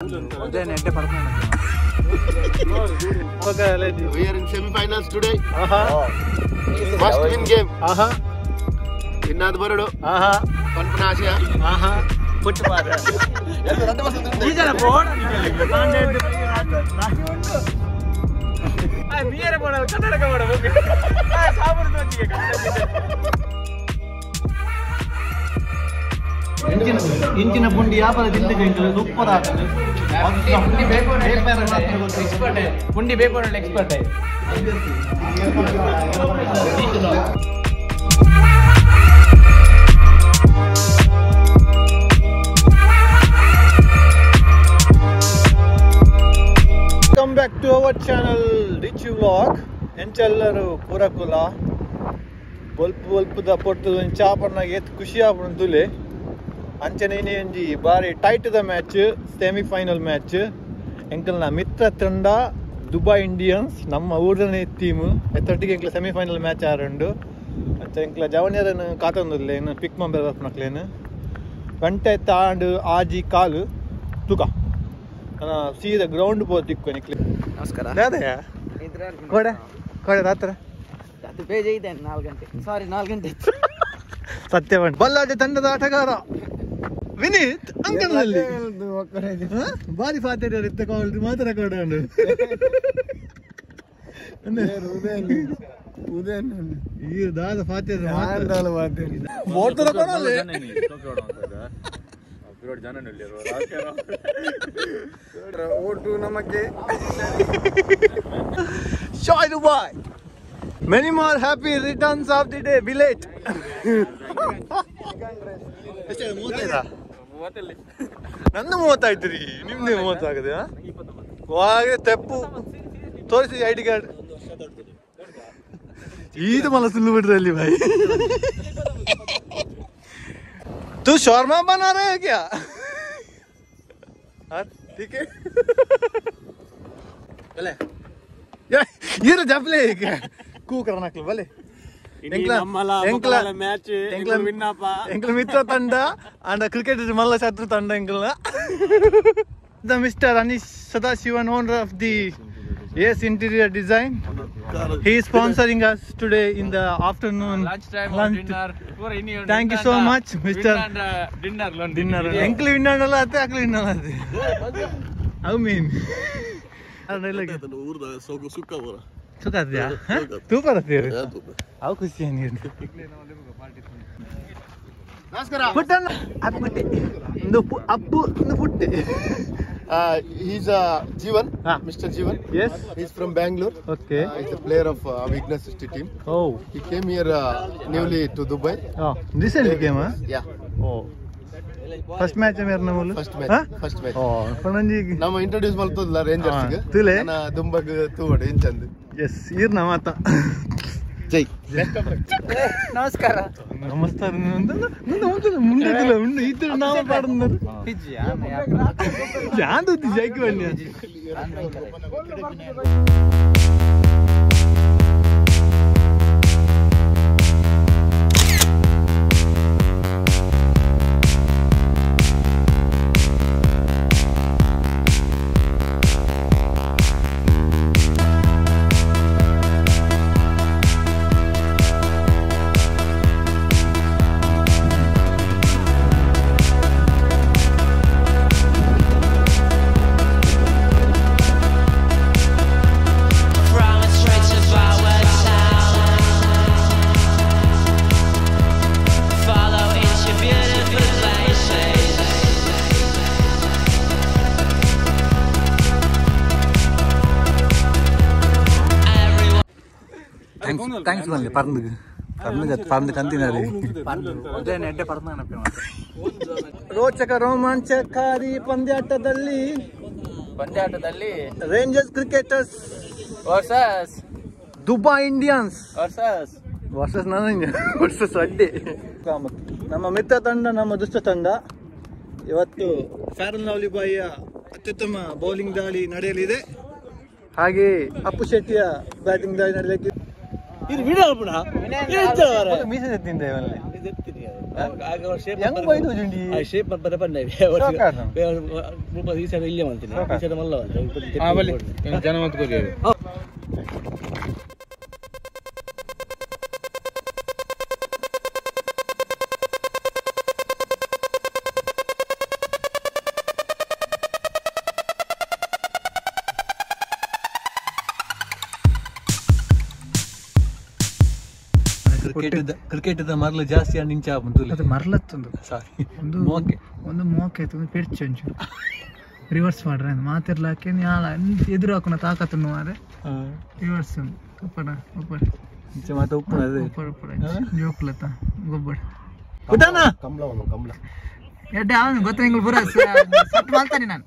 We are in semi-finals today. Must win game. Innadu barudu. Panpuna Asia. ಇಂಚಿನ ಪುಂಡಿ ವ್ಯಾಪಾರ ತಿಂದಿಗೆ super ಆಗ್ತದೆ. ಪುಂಡಿ ಬೇಕು expert. Welcome back to our channel Richu vlog. ಎಂಚೆಲ್ಲರು ಪೂರಕುಲ ಬೊಲ್ಪು ಬೊಲ್ಪುದ ಪೊಟ್ಟು ಚಾಪಣ್ಣ ಏತ್ ಖುಷಿ ಆಪುಂಡು ತುಲೆ. ಅಂಚನೆ ಒಂಜಿ ಬಾರಿ ಟೈಟ್ ದ ಮ್ಯಾಚ್, ಸೆಮಿಫೈನಲ್ ಮ್ಯಾಚ್. ಎಂಕಲ್ನ ಮಿತ್ರ ತಂಡ ದುಬೈ ಇಂಡಿಯನ್ಸ್, ನಮ್ಮ ಊರನೇ ಟೀಮ್ ಎತ್ತೊಟ್ಟಿಗೆ ಎಂಕ್ಲ ಸೆಮಿಫೈನಲ್ ಮ್ಯಾಚ್ ಆರುಂಡು. ಅಂಚ ಎಂಕ್ಲ ಜವನಿಯರನ್ನು ಕಾತೊಂದುಲ್ಲೆ ಏನು ಪಿಕ್ ಮಂಬರ್ ಬರ್ಪುನಕ್ಲೇನು ಗಂಟೆ ತಾಂಡು ಆಜಿ ಕಾಲು ತುಕ ಸೀದಾ ಗ್ರೌಂಡ್ ಪೋತಿಕ್ಕು ನಿಕ್ಲೆ. ನಮಸ್ಕಾರ. ಕೋಡೆ ಕೋಡೆ ರಾತ್ರಿ ಪೇಜ್ ಐತೆ 4 ಗಂಟೆ, ಸಾರಿ 4 ಗಂಟೆ. ಸತ್ಯವಂತ ಬಲ್ಲಾಟೆ ತಂಡದ ಆಟಗಾರ ವಿನೀತ್ ಅಂಕಣದಲ್ಲಿ ಬಾರಿ ಫಾತೇರಿಯರ್ ಇತ್ತ ಕಾಲ್ ಮಾತ್ರ ರೆಕಾರ್ಡ್ ಈ ದಾದ ಫಾತೇರಿ ನಮಗೆ. Shoy Dubai. Many more happy returns of the day. Be late. ನಂದು 30 ರೀ, ನಿಮ್ದು 30 ಆಗದೆ ಹಾಗೆ ತೆಪ್ಪು ತೋರಿಸಿ I D card. ಇದು ಮಲ ಸುಳ್ಳು ಬಿಡ್ರಿ ಭಾई. तू शॉर्मा बना रहे है क्या? हाँ ठीक है. भले ये तो जपले है कू करना के भले. ಎಂಕ್ಲ ಮಿತ್ರ ತಂಡ ಅಂಡ್ ಕ್ರಿಕೆಟ್ ಮಲ್ಲ ಶತ್ರು ತಂಡ ಎಂಕ್ಲ. The mister Anish Sadashivan, owner of the S interior design. He is sponsoring us today in the afternoon lunch time, dinner. Thank you so much mister. Dinner dinner ಎಂಕ್ಲ ವಿನ್ನಲ್ಲ ಅತ್ತೆ ಅಕ್ಲ ವಿನ್ನಲ್ಲ ಅತ್ತೆ I mean ಸುಖ ತೂಪರತ್ತೀರಿ ಅವು ಖುಷಿ ನೀರು. ನಮಸ್ಕಾರ. ಪುಟ್ಟಣ್ಣ ಅಪ್ಪುಟ್ಟೆ ಒಂದು ಅಪ್ಪು ಒಂದು ಪುಟ್ಟೆ. He's Jeevan, Mr. Jeevan. Yes. He's from Bangalore. Okay. He's a player of Vigna City team. Oh. He came here newly to Dubai. Oh, recently came, huh? Yeah. Oh. First match merna mulu? First match. Huh? First match. Oh, pananji. Nama introduce maltodla Rangers ಗೆ. ತುಲೆ. ನಾನು ದುಂಬಗ್ ತೂವಡು ಇಂಚಂದು. Yes, ಈರ್ನ ಮಾತ. ಜೈ. ನಮಸ್ಕಾರ. ನಮಸ್ಕಾರ. ನಂದು ಮುಂದೆ ಉಂಡು ಈ ತರ ನಾವು ಪಾಡುన్నారు. ಜಾಂದು ಜೈಕ್ ಬನ್ನಿ. Thanks ಬನ್ನಿ ಪರ್ಂದು ಪರ್ಂದು ಪರ್ಂದು ಕಂತಿನಾರಿ. ರೋಚಕ ರೋಮಾಂಚಕಾರಿ ಪಂದ್ಯಾಟದಲ್ಲಿ Rangers cricketers versus Dubai Indians versus versus ನನ್ನ ವರ್ಸಸ್ ಅಡ್ಡಿ. ನಮ್ಮ ಮಿತ್ರ ತಂಡ, ನಮ್ಮ ದುಷ್ಟ ತಂಡ. ಇವತ್ತು ಫ್ಯಾರನ್ ಲವ್ಲಿ ಬಾಯಿಯ ಅತ್ಯುತ್ತಮ ಬೌಲಿಂಗ್ ದಾಳಿ ನಡೆಯಲಿದೆ. ಹಾಗೆ ಅಪ್ಪು ಶೆಟ್ಟಿಯ ಬ್ಯಾಟಿಂಗ್ ದಾಳಿ ನಡೆಯಲಿಕ್ಕೆ. ಇದು ವಿಡಿಯೋ ಮೀಸೆ ತಿಂದೆ. ಹೆಂಗ್ ಬೈದು ಜುಂಡಿ ಆ ಶೇಪ್ ಬರ್ತಾರೆ ಪಂಡೆ ರೂಪ ಈ ಸೈಡ್ ಇಲ್ಲೇ ಮಾಡ್ತೀನಿ ಈ ಸೈಡ್ ಮಲ್ಲ ಜನ ಮತ್ಕೋರಿ. ಕ್ರಿಕೆಟ್ ಮರಳು ಜಾಸ್ತಿ ನಿಂಚ ಅದು ಮರಳತ್ತೊಂದು ಸಾರಿ ಒಂದು ಒಂದು ಮೋಕೆ ಆಯ್ತು, ಒಂದು ಪೆರ್ಚು ಒಂಚೂರು ರಿವರ್ಸ್ ಮಾಡ್ರೆ ಮಾತಿರ್ಲಾಕೆ ಎದುರು ಹಾಕೋಣ ತಾಕತ್ತು ಮಾರೆ ರಿವರ್ಸ್ ಉಪ್ಪಡ ಉಪ್ಪಡ ಮಾತ ಉಪ್ಪು ಅದೇ ಉಪ್ಪಡ ಉಪ್ಪಡ ಜೋಕ್ಲತ್ತ ಗೊಬ್ಬರ ಪುಟ್ಟಣ್ಣ ಕಮಲ ಒಂದು ಕಮಲ ಎಡ್ಡೆ ಅವನು ಗೊತ್ತ ನಿಂಗೆ ಪೂರ ಸೆಟ್ ಮಾಡ್ತಾನೆ ನಾನು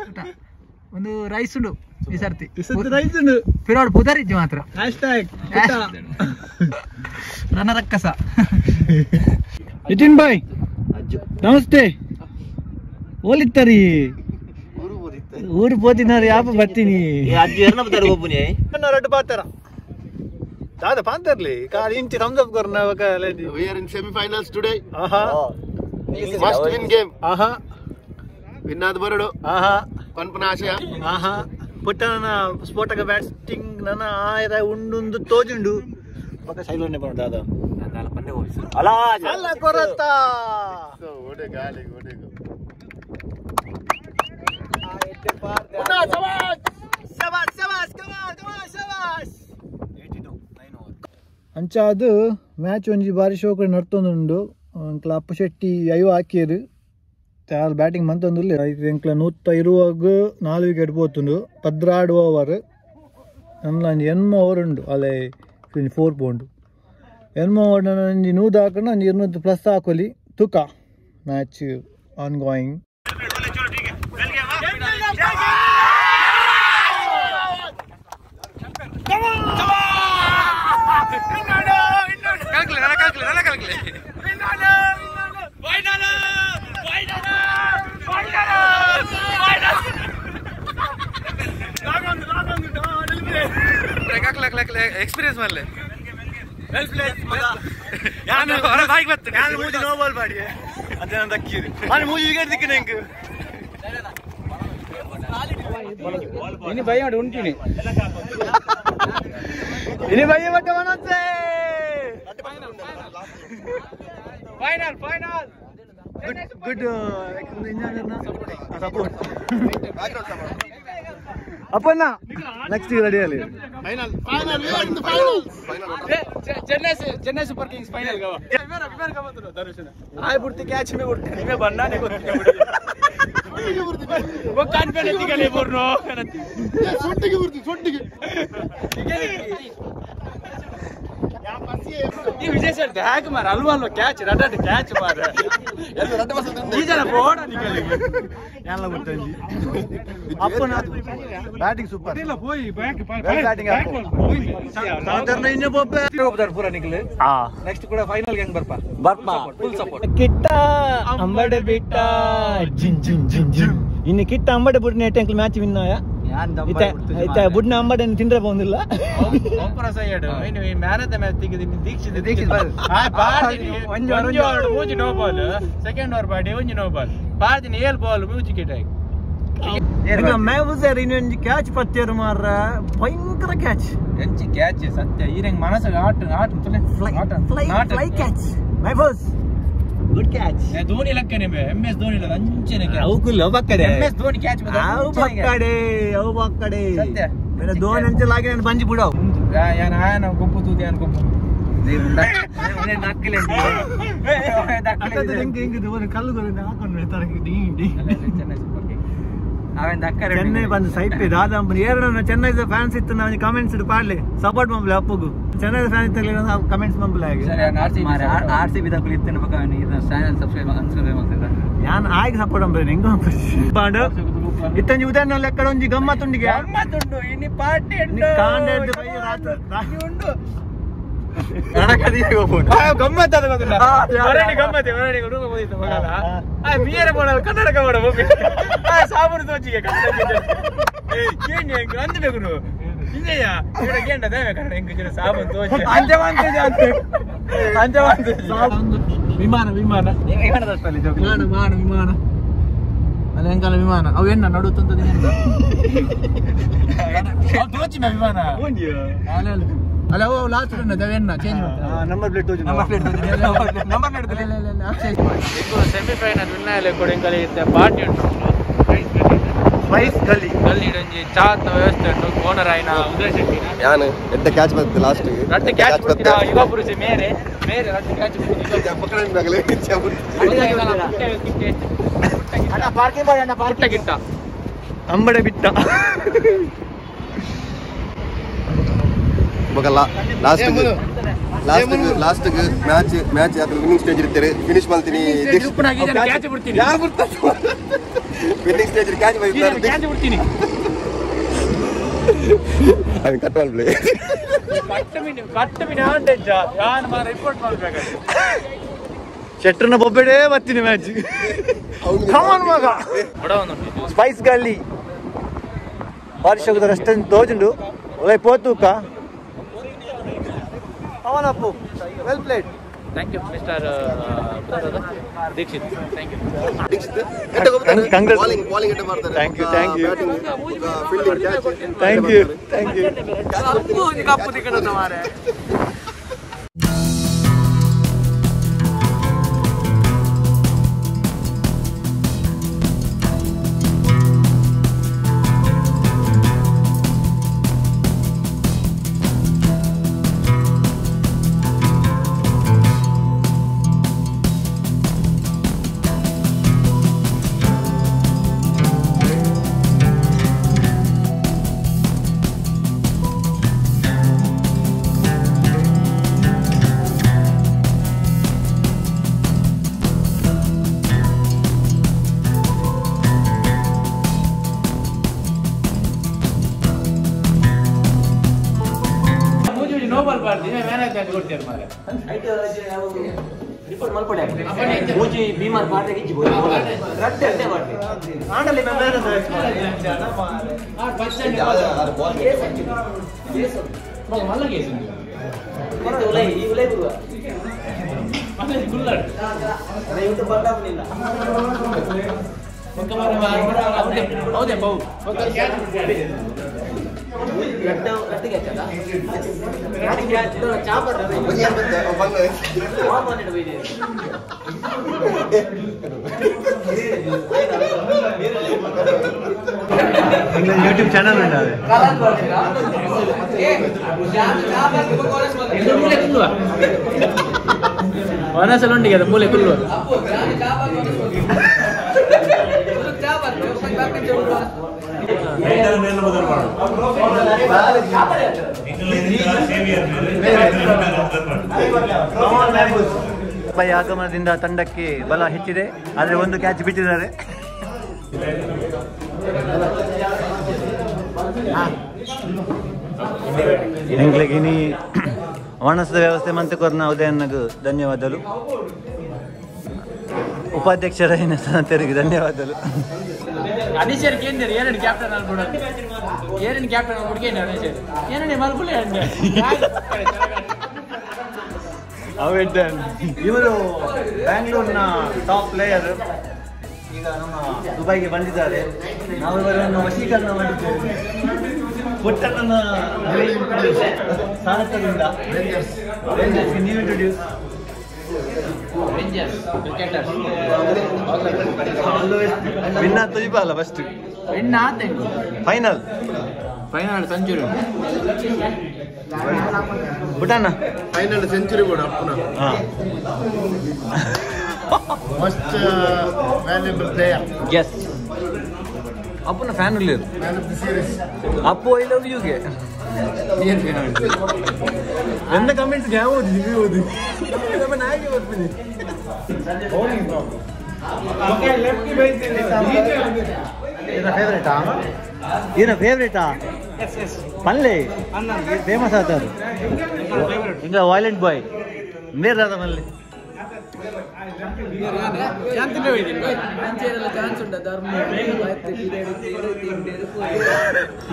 ಊಟ ಒಂದು ರೈಸ್ ಉಂಡು ಈ ಸರ್ತಿ ರೈಸ್ ಉಂಡು ಪಿರೋಡ್ ಪುದರಿಜ್ಜು ಮಾತ್ರ ಹ್ಯಾಶ್ ಟ್ಯಾಗ್ ರಣರಕ್ಕಸ. ನಿತಿನ್ ಭಾಯ್ ನಮಸ್ತೆ. ಓಲಿತ್ತರಿ ಊರು ಪೋತಿನಾರು ಯಾಪ ಬರ್ತೀನಿ ರಡ್ಡು ಪಾತಾರ ದಾದ ಪಾಂತರ್ಲಿ ಕಾಲ್ ಇಂಚಿ ಥಮ್ಸ್ ಅಪ್ ಕೊರ್ನ We are in semi-finals today. ಆಹಾ Must win game. ಆಹಾ ವಿನ್ ಆದ ಬರಡು ಆಹಾ ಪನ್ಪನ ಆಶಯ. ಆಹಾ ಪುಟ್ಟನ ಸ್ಫೋಟಕ ಬ್ಯಾಟಿಂಗ್ ನನ್ನ ಆಯರ ಉಂಡುಂದು ತೋಜುಂಡು ಪಕ್ಕ ಸೈಲೋನೆ ಬರೋಣ ದಾದ ಅಲ್ಲ ಕೊರತ ಓಡೆ ಗಾಲಿ ಓಡೆ ಅಂಚ ಅದು ಮ್ಯಾಚ್ ಒಂಜಿ ಬಾರಿ ಶೋಕಡೆ ನಡ್ತೊಂದುಂಡು. ಎಂಕ್ಲ ಅಪ್ಪು ಶೆಟ್ಟಿ ಐವ ಹಾಕಿಯರು ಯಾರು ಬ್ಯಾಟಿಂಗ್ ಮಂತೊಂದುಲ್ಲ. ಎಂಕ್ಲ 120 4 ವಿಕೆಟ್ ಪೋತುಂಡು 14 ಓವರ್ ನನ್ಲ 80 ಓವರ್ ಉಂಡು ಅಲ್ಲೇ 4 ಪೌಂಡು 80 ಓವರ್ ಒಂಜಿ 100 ಹಾಕೊಂಡು ಒಂಜಿ 200 ಪ್ಲಸ್ ಹಾಕೊಲಿ ತುಕ match on going. Experience ಮಾಡಲೆ ಇನಿ ಭಯ ಉಂಟಿನಿ ಇನಿ ಭಯ ಬಟ್ಟ ಮನಸ್ಸೇ final final good support Appanna next ready ಅಲ್ಲಿ final final we are in the final. Chennai Chennai Super Kings final ಗವ I ಬುಡ್ತಿ catch May ಬುಡ್ತಿ ನಿಮೆ ಬಣ್ಣನೆ ಗೊತ್ತಿಲ್ಲ ಒ ಕಾನ್ಫಿಡೆನ್ಸ್ ತಿಗಲೆ ಬೋರ್ನೋ ಸೊಟ್ಟಿಗೆ ಬರ್ತಿ ಸೊಟ್ಟಿಗೆ ಈ ವಿಜಯ್ ಸರ್ ಹ್ಯಾಕ್ ಮಾರ ಅಲ್ವಾ ಅಲ್ವಾ ಕ್ಯಾಚ್ ರಡ್ಡ ಕ್ಯಾಚ್ ಮಾರ ಈ ಜನ ಬೋಡ ನಿಕಲಿ ಎಲ್ಲ ಗೊತ್ತಂಜಿ ಅಪ್ಪನ ಬ್ಯಾಟಿಂಗ್ ಸೂಪರ್ ಇಲ್ಲ ಹೋಯಿ ಬ್ಯಾಕ್ ಬ್ಯಾಟಿಂಗ್ ಸಾಧಾರಣ ಇನ್ನೇ ಪೋಪೆ ಹೋಗ್ತಾರೆ ಪೂರ ನಿಕಲಿ ನೆಕ್ಸ್ಟ್ ಕೂಡ ಫೈನಲ್ ಹೆಂಗ್ ಬರ್ಪ ಬರ್ಪ ಫುಲ್ ಸಪೋರ್ಟ್ ಕಿಟ್ಟ ಅಂಬಡೆ ಬಿಟ್ಟ ಜಿನ್ ಜಿನ್ ಜಿನ್ ಜಿನ್ ಇನ್ನು ಕಿಟ್ಟ ಅಂಬಡೆ ಬುಡ್ನ ಎಂಕ್ಲ ಮ್ಯಾಚ್ ವಿನ್ ಆಯ ಇತ್ತ ಬುಡ್ನ ಅಂಬಡೆ ತಿಂದ್ರೆ ಬಂದಿಲ್ಲ man of the match ತಿಗಿದಿನಿ Dikshit Dikshit ಪಾರ್ದಿನಿ ಒಂಜಿ ಓವರ್ ಮೂಜಿ no ball second over body ಒಂಜಿ ನೋ ಬಾಲ್ ಪಾರ್ದಿನಿ ಏಲ್ ಬಾಲ್ ಮೂಜಿ ಕಿಟ್ ಆಗಿ ಮೇವುಸರ್ ಇನ್ನೊಂದು ಕ್ಯಾಚ್ ಪತ್ತೇರು ಮಾರ್ರ ಭಯಂಕರ ಕ್ಯಾಚ್ ಎಂಚಿ ಕ್ಯಾಚ್ ಸತ್ಯ ಈರಂಗ್ ಮನಸ್ಸು ಆಟ ಆಟ fly fly catch ಮೈಫೋಸ್ good catch Dhoni ಲೆಕ್ಕನೆ M S Dhoni ಇಲ್ಲ ಅಂಚನೆ catch ಅವುಕುಲ್ಲ ಬಕ್ಕಡೆ M S Dhoni catch ಅವು ಬಕ್ಕಡೆ ಅವು ಬಕ್ಕಡೆ ಸತ್ಯ ಮೇರೆ ಧೋನಿ ಅಂಚಲಾಗಿ ನಾನು ಬಂಜಿ ಬಿಡವು ಯಾನ ಆಯನ ಗುಂಪು ತೂತಿ ಯಾನ ಗುಂಪು ಚೆನ್ನೈ ಬಂದು ಸೈಟ್ ದಾದಾಂಬ ಏರಣ ಚೆನ್ನೈ ಫ್ಯಾನ್ಸ್ ಇತ್ತು ನಾನು ಕಮೆಂಟ್ಸ್ ಇಟ್ಟು ಪಾಡ್ಲಿ ಸಪೋರ್ಟ್ ಮಂಬ್ಲೆ ಅಪ್ಪಗು ಚೆನ್ನೈ ಫ್ಯಾನ್ಸ್ ಇತ್ತು ಕಮೆಂಟ್ಸ್ ಮಂಬ್ಲೆ ಆಗಿ R C B channel subscribe unsubscribe ಮಾಡ್ತಿದ್ದ ಯಾನ್ ಆಗಿ ಸಪೋರ್ಟ್ ಮಂಬ್ಲೆ ಹೆಂಗ ಬಾಂಡು ಇತ್ತಂಜಿ ಉದಾಹರಣೆ ಲೆಕ್ಕಡ ಒಂಜಿ ಗಮ್ಮತ್ತುಂಡಿಗೆ ಗಮ್ಮತ್ತುಂಡು ಇನಿ ಪಾರ್ಟಿ ಉಂಡು ಕಾಂಡೆ ರಾತ್ರಿ ಉಂಡು ಗಮ್ಮತ್ ಅದು ಗೊತ್ತಿಲ್ಲ ಹೊರಡಿ ಗಮ್ಮತ್ತೆ ಹೊರಡಿ ರೂಪ ಹೋಗಿತ್ತು ಮಗನ ಆ ಬಿಯರ್ ಬೋಡಲ್ಲ ಕನ್ನಡಕ ಬೋಡ ಆ ಸಾಬೂನು ತೋಚಿಗೆ ಕನ್ನಡ ಕೇಂಡಿ ಹೆಂಗ್ ಅಂದ ಬೇಕು ಇಂಜಯ್ಯ ಇವರ ಕೇಂಡ ದೇವೆ ಕನ್ನಡ ಹೆಂಗ್ ಜನ ಸಾಬೂನು ತೋಚಿ ಅಂಜೆ ಬಂತು ಅಂಜೆ ಬಂತು. ವಿಮಾನ ವಿಮಾನ ವಿಮಾನ ವಿಮಾನ ವಿಮಾನ ಅಲ್ಲಿ ಎಂಕಲ ವಿಮಾನ ಅವು ಎಣ್ಣ ನಡು ತಂತದ ವಿಮಾನ ಅಲ್ಲ ಅವು ಲಾಸ್ಟ್ ಉಂಟು ಅವು ಎಣ್ಣ change number plate number plate number plate semifinal win ಆಯಲೆ ಕೂಡ ಎಂಕಲ ಇತ್ತೆ ಪಾರ್ಟಿ ಉಂಟು ಸ್ಪೈಸ್ ಗಲ್ಲಿ ಗಲ್ಲಿ ಒಂಜಿ ಚಾತ್ ವ್ಯವಸ್ಥೆ ಉಂಟು ಓನರ್ ಆಯ್ನ ಉದಯ ಶೆಟ್ಟಿನ ಯಾನು ಎಡ್ಡ ಕ್ಯಾಚ್ ಬರ್ತದೆ ಲಾಸ್ಟ್ ರಟ್ಟು ಕ್ಯಾಚ್ ಬಿಡ್ತೀರಾ ಯುವ ಪುರುಷ ಮೇರೆ ಮೇರೆ ರಟ್ಟು ಕ್ಯಾಚ್ ಪುಟ್ಟ ಗಿಟ್ಟ ಅಂಬಡೆ ಬಿಟ್ಟ ಬೊಕಲ್ಲ last last last match match ಯಾತ್ರ ವಿನ್ನಿಂಗ್ ಸ್ಟೇಜ್ ಇರ್ತಾರೆ ಫಿನಿಶ್ ಮಾಡ್ತೀನಿ ಕ್ಯಾಚ್ ಬಿಡ್ತೀನಿ ಯಾರು ಬಿಡ್ತಾರೆ winning stage catch ಬರ್ತಾರೆ ಕ್ಯಾಚ್ ಬಿಡ್ತೀನಿ ಅವನು ಕಟ್ ಮಾಡ್ಲಿ ಕಟ್ಟ ಮೀನು ಆಂಟೆಜ್ಜ ಯಾನು ಮಾರ ರಿಪೋರ್ಟ್ ಮಾಡ್ಬೇಕಾಗ್ತದೆ ಶೆಟ್ರನ್ನ ಬೊಬ್ಬೆಡೇ ಬರ್ತೀನಿ ಮ್ಯಾಚ್ ಕಮಾನ್ ಮಗ ಸ್ಪೈಸ್ ಗಲ್ಲಿ ಬಾರಿಶ್ ಅಷ್ಟೊಂದು ತೋಜುಂಡು ಒಳ್ಳೆ ಪೋತೂಕ ಅವನಪ್ಪು well played. Thank you mister Dikshit. Thank you Dikshit Congrats. Bowling bowling ಎಟ್ಟ ಮಾಡ್ತಾರೆ. Thank you, thank you. Fielding catch. Thank you, thank you. ಕಪ್ಪು ತಿಕ್ಕಡ ಮಾರೆ. YouTube channel ಉಂಟು ಮನಸ್ಸಲ್ಲಿ ಅದು ಮೂಲೆ ಕುಲ್ಲು. ಬೈ ಆಗಮನದಿಂದ ತಂಡಕ್ಕೆ ಬಲ ಹೆಚ್ಚಿದೆ, ಆದರೆ ಒಂದು ಕ್ಯಾಚ್ ಬಿಟ್ಟಿದ್ದಾರೆ. ಎಂಗ್ಲಗಿನಿ ವಣಸದ ವ್ಯವಸ್ಥೆ ಮಂತ್ರಿಕೋರ್ನ ಉದಯನ್ನಗೂ ಧನ್ಯವಾದಗಳು, ಉಪಾಧ್ಯಕ್ಷರಾಯಿನ ಸನತರಿಗೆ ಧನ್ಯವಾದಗಳು. ಅನಿಶರ್ ಕೇಂದ್ರ ಏನೇನು ಕ್ಯಾಪ್ಟನ್ ಅನ್ಬಿಡ, ಏನೇನು ಕ್ಯಾಪ್ಟನ್ ಅನ್ಬಿಡ್ಕೇನು ಅನಿಶರ್ ಏನೇನು ಮಲ್ಪುಲೆ ಅಂಡೆ. ಇವರು ಬ್ಯಾಂಗ್ಳೂರ್ನ ಟಾಪ್ ಪ್ಲೇಯರ್, ಈಗ ನಮ್ಮ ದುಬೈಗೆ ಬಂದಿದ್ದಾರೆ. ನಾವು ಇವರನ್ನು ವಶೀಕರಣ ಮಾಡಿದ್ದೇವೆ ಪುಟ್ಟಣ್ಣನ ಸಾರಥ್ಯದಿಂದ. ನೀವು introduce win ಆತ ಅಲ್ಲ ಫಸ್ಟ್ ವಿನ್ ಆತ final final century Puttanna final century ಕೂಡ ಅಪ್ಪನ most valuable player. Yes. ಅಪ್ಪನ ಫ್ಯಾನ್ ಇಲ್ಲಿ Man of the series. Appu I love you ಗೆ ನನ್ನ ಕಮೆಂಟ್ಸ್ ಯಾವುದು ನೀವು ಓದಿ ನಮ್ಮ ನಾಯಿಗೆ ಬರ್ತೀನಿ. ಫೇವರೇಟಾ? ಏನ ಫೇವರೇಟಾ? ಪಲ್ಲೆ ಫೇಮಸ್ ಆತಾರು ಇಂದ ವಾಯ್ಲೆಂಟ್ ಬಾಯ್ ಮೇರ್ ಆದ ಮಲ್ಲೆ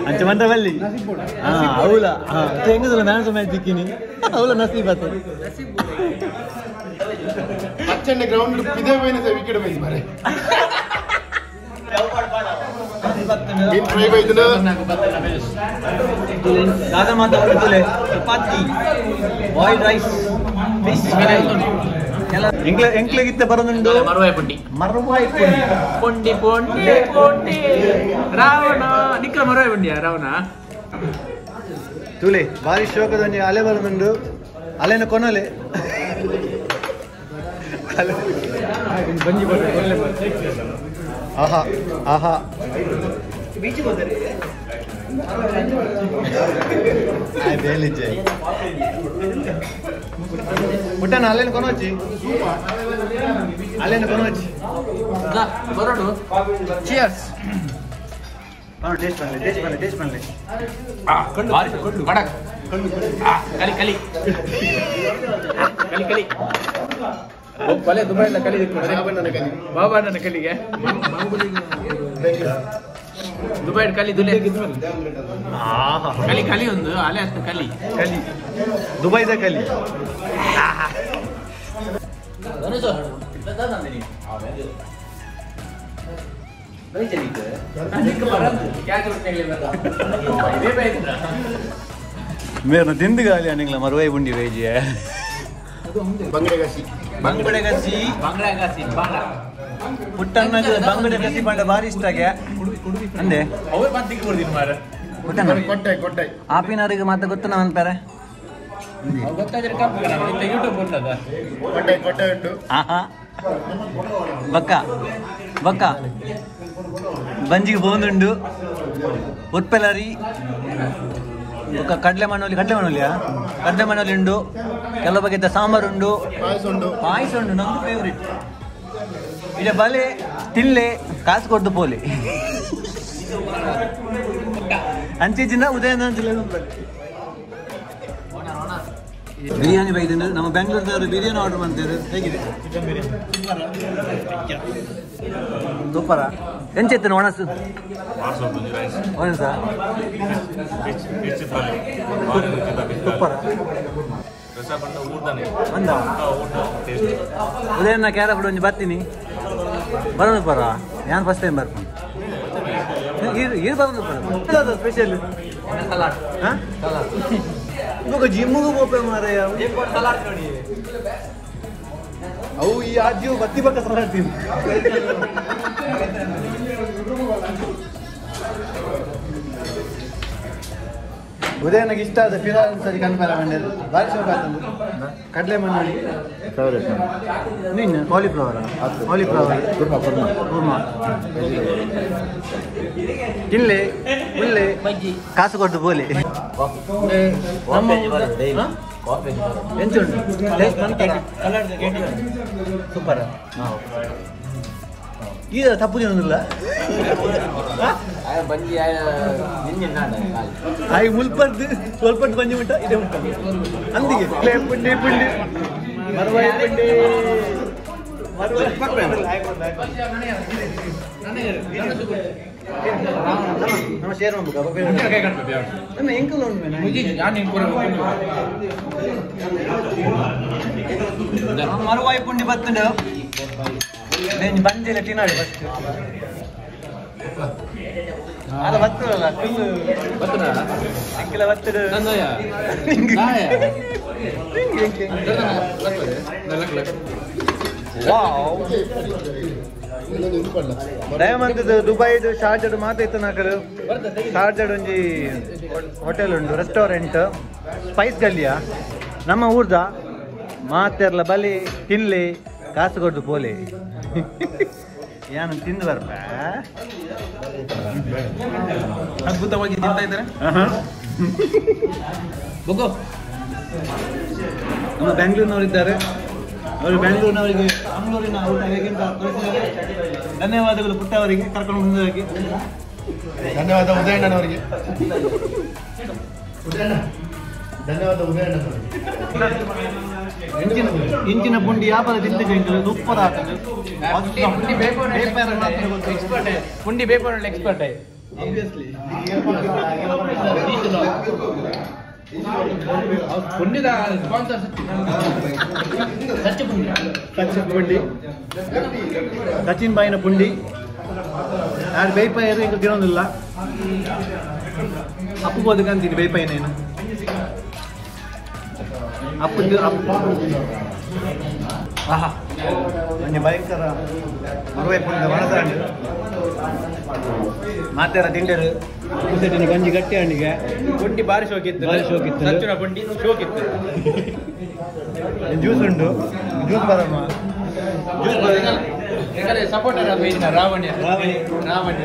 ಅಂಚೆ ಮಂತ ಬಲ್ಲಿ ಅವಳ ಹೆಂಗಸಲ್ಲ ನಾನು ಸಮಯ ಸಿಕ್ಕಿನಿ ಅವಳ ನಸೀಬ್ ಆತ. ಅಚ್ಚಂಡೆ ಗ್ರೌಂಡ್ ಇದೇ ಹೋಯ್ನ ವಿಕೆಟ್ ಬೈದು ಮಾರೆ ಮೀನ್ ಫ್ರೈ ಬೈದನ ದಾದಾ ಮಾತಾ ತುಲೆ ಚಪಾತಿ boiled rice fish ಎಂಕ್ಲೆ ಎಂಕ್ಲೆಗಿತ್ತೆ ಬರೋದುಂಡು ಮರುವಾಯಿ ಪುಂಡಿ ಮರುವಾಯಿ ಪುಂಡಿ ಪೊಂಡಿ ಪೊಂಡಿ ಪೊಂಡಿ ರಾವಣ ನಿಕ್ರ ಮರುವಾಯಿ ಪುಂಡಿಯ ರಾವಣ ತುಲೆ ಭಾರಿ ಶೋಕದೊಂಜಿ ಅಲೆ ಬರೋದುಂಡು ಅಲೆನ ಕೊನಲೆ ಅಲೆ ಆಹಾ ಆಹಾ ಬೇಲಿಜ್ಜೆ ಪುಟ್ಟನ ಅಲ್ಲೇನು ಕೊನೋಚಿ ಅಲ್ಲೇನು ಕೊನೋಚಿ ಬರೋಡು ಚಿಯರ್ಸ್ ಟೇಸ್ಟ್ பண்ணல ಟೇಸ್ಟ್ பண்ணல ಟೇಸ್ಟ್ பண்ணல ಕಡಕ್ ಕಲಿ ಕಲಿ ಕಲಿ ಕಲಿ ಬಲೆ ದುಬೈಲ ಕಲಿ ಬಾಬಾ ನನ್ನ ಕಲಿಗೆ ದುಬೈ ಕಲಿ ದುಲೆ ಕಲಿ ಕಲಿ ಒಂದು ಅಲೆ ಹತ್ತು ಕಲಿ ಕಲಿ ದುಬೈದ ಕಲಿ ಮೇರ್ನ ತಿಂದುಗಾಲಿ ಅನಿಂಗ್ಲ ಮರುವೈ ಬುಂಡಿ ವೇಜಿಯ ಬಂಗಡೆ ಬಂಗಡೆ ಬಂಗಡೆ ಬಾಂಗ್ಲಾ ಪುಟ್ಟಣ್ಣ ಬಂಗಡೆ ಕಸಿ ಪಂಡ ಭಾರಿ ಇಷ್ಟ ಆಗೆ ಅಂದೆ ಅವ್ರು ಬಂದು ದಿಕ್ಕು ಕೊಡ್ತೀನಿ ಮಾರ ಪುಟ್ಟಣ್ಣ ಕೊಟ್ಟೆ ಕೊಟ್ಟೆ ಆಪಿನವರಿಗೆ ಮಾತ್ರ ಗೊತ್ತು ನಾನು ಅನ್ಪಾರೆ ಗೊತ್ತಾದ್ರೆ ಕಪ್ಪು ಯೂಟ್ಯೂಬ್ ಉಂಟದ ಕೊಟ್ಟೆ ಕೊಟ್ಟೆ ಉಂಟು ಆಹಾ ಬಕ್ಕ ಬಕ್ಕ ಬಂಜಿಗೆ ಬೋಂದುಂಡು ಉತ್ಪೆಲರಿ ಬೊಕ್ಕ ಕಡಲೆ ಮಣ್ಣೋಲಿ ಕಡಲೆ ಮಣ್ಣೋಲಿಯಾ ಕಡಲೆ ಮಣ್ಣೋಲಿ ಉಂಡು ಕೆಲವು ಬಗೆದ ಸಾಂಬಾರು ಉಂಡು ಪಾಯಸ ಉಂಟು ಪಾಯಸ ಉಂಡು ನಮ್ದು ಫೇವ್ರೇಟ್ ಇಡ ಬಲೆ ತಿನ್ಲೆ ಕಾಸು ಕೊಡ್ದು ಪೋಲೆ ಅಂಚಿನ ಉದಯನ ಬಿರಿಯಾನಿ ಬೈದು ನಮ್ಮ ಬೆಂಗಳೂರಿನವರು ಬಿರಿಯಾನಿ ಆರ್ಡರ್ ಮಾಡ್ತಾರೆ ಹೇಗಿದೆ ಸೂಪರ ಎಂಚೆತ್ತನ ಒಣಸು ಒಣಸ ಸೂಪರ ಉದಯನ ಕ್ಯಾರ ಒಂಜಿ ಬರ್ತೀನಿ ಬರೋದು ಪರ ನಾನು ಫಸ್ಟ್ ಟೈಮ್ ಬರ್ತೀನಿ ಇದು ಬರೋದು ಪರ ಸ್ಪೆಷಲ್ ಹಾಂ ಇವಾಗ ಜಿಮ್ಮಿಗೂ ಪೋಪೆ ಮಾರಾಯ ಅವು ಈ ಆಜ್ಯು ಬತ್ತಿ ಪಕ್ಕ ಸಲಾಡ್ ತಿನ್ನು ಉದಯನಿಗೆ ಇಷ್ಟ ಆದ ಫಿರಾ ಸರಿ ಕನ್ಫರ್ಮ್ ಮಂಡ್ಯದು ಭಾರಿ ಶೋಕ ಆತಂದು ಕಡಲೆ ಮಣ್ಣಿ ಫೇವರೇಟ್ ನೀನು ಕಾಲಿಫ್ಲವರ್ ಕಾಲಿಫ್ಲವರ್ ಕುರ್ಮಾ ಕುರ್ಮಾ ಕುರ್ಮಾ ತಿನ್ಲೆ ಉಳ್ಳೆ ಕಾಸು ಕೊಟ್ಟು ಬೋಲೆ ಎಂಚ ಉಂಟು ಸೂಪರ್ ಈಗ ತಪ್ಪು ತಿನ್ನೋದಿಲ್ಲ ಆಯ್ ಮುಲ್ಪದ್ದು ಸ್ವಲ್ಪ ಬಂಜಿ ಉಂಟ ಇದೆ ಉಂಟು ಅಂದಿಗೆ ಪುಂಡಿ ಪುಂಡಿ ಮರುವಾಯಿ ಪುಂಡಿ ನಮ್ಮ ಶೇರ್ ಮಾಡ್ಬೇಕು ನಮ್ಮ ಎಂಕಲ್ ಉಂಟು ಮರುವಾಯಿ ಪುಂಡಿ ಬತ್ತುಂಡು ಬಂದಿಲ್ಲ ತಿನ್ನಾಡಿ ಫಸ್ಟ್ ಅಲ್ಲ ಬತ್ತಲ್ಲ ಅಂಕಿಲ ಬತ್ತಡು ಡೈಮಂಡ್ ದುಬೈದು ಶಾರ್ಜಾಡ್ ಮಾತೈತೆ ನಾಕರು ಶಾರ್ಜಾಡ್ ಒಂಜಿ ಹೋಟೆಲ್ ಉಂಟು ರೆಸ್ಟೋರೆಂಟ್ ಸ್ಪೈಸ್ ಗಲ್ಲಿಯ ನಮ್ಮ ಊರ್ದ ಮಾತೆರ್ಲ ಬಲಿ ತಿನ್ಲಿ ಕಾಸು ಕೊಡ್ದು ಪೋಲಿ ಏನು ತಿಂದು ಬರ್ಪ ಅದ್ಭುತವಾಗಿ ತಿಂತಾ ಇದ್ದಾರೆ. ನಮ್ಮ ಬೆಂಗಳೂರಿನವರಿದ್ದಾರೆ, ಅವರು ಬೆಂಗಳೂರಿನವರಿಗೆ ಮಂಗಳೂರಿನ ಊಟ ಹೇಗೆ ಅಂತ ತೋರಿಸಿದ್ದಾರೆ. ಧನ್ಯವಾದಗಳು ಪುಟ್ಟ ಅವರಿಗೆ ಕರ್ಕೊಂಡು ಬಂದವರಿಗೆ. ಧನ್ಯವಾದ ಉದಯಣ್ಣನವರಿಗೆ. ಉದಯಣ್ಣ ಧನ್ಯವಾದ ಉದಯಣ್ಣನವರಿಗೆ. ಇಂಚಿನ ಪುಂಡಿ ವ್ಯಾಪಾರ ತಿಂದಿಗೆ ಸೂಪರ್ ಆಗ್ತದೆ. ಪುಂಡಿ ಬೇಪರ್ ಎಕ್ಸ್ಪರ್ಟ್. ಪುಂಡಿದ ಸ್ಪಾನ್ಸರ್ ಸಚ್ಚು ಪುಂಡಿ ಸಚಿನ್ ಪುಂಡಿ ಸಚಿನ್ ಬಾಯಿನ ಪುಂಡಿ ಯಾರು ಬೇಯ್ಪಾಯರು ಎಂಕ್ ತಿನ್ನೋದಿಲ್ಲ ಅಪ್ಪು ಬೋದಕ್ಕಂತೀನಿ ಬೇಯ್ಪಾಯಿನೇನು ಅಪ್ಪು ಅಪ್ಪು ಆಹಾ ಒಂಜಿ ಭಯಂಕರ ಮರುವೆ ಪುಂಡಿ ವಣಸಾಂಡ್ ಮಾತೆರ ತಿಂಡರು ಕುಸೆಟಿನ ಗಂಜಿ ಗಟ್ಟಿ ಹಣ್ಣಿಗೆ ಪುಂಡಿ ಬಾರಿ ಶೋಕಿತ್ತು ಬಾರಿ ಶೋಕಿತ್ತು. ಸಚ್ಚುನ ಪುಂಡಿ ಶೋಕಿತ್ತು ಜ್ಯೂಸ್ ಉಂಟು ಜ್ಯೂಸ್ ಬರಮ್ಮ ಜ್ಯೂಸ್ ಬರ supporter Ravanya Ravani. Ravanya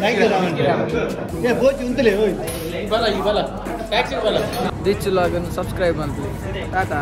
thank you Ravani. ಏ ಬೋಚಿ ಉಂತಲೇ ಹೋಯ್ ಬಲ ಈ ಬಲ ಟ್ಯಾಕ್ಸಿ ಬಲ ದಿಚ್ಚು ಲಾಗನ್ನು ಸಬ್ಸ್ಕ್ರೈಬ್ ಅಂತಲಿ ಟಾಟಾ.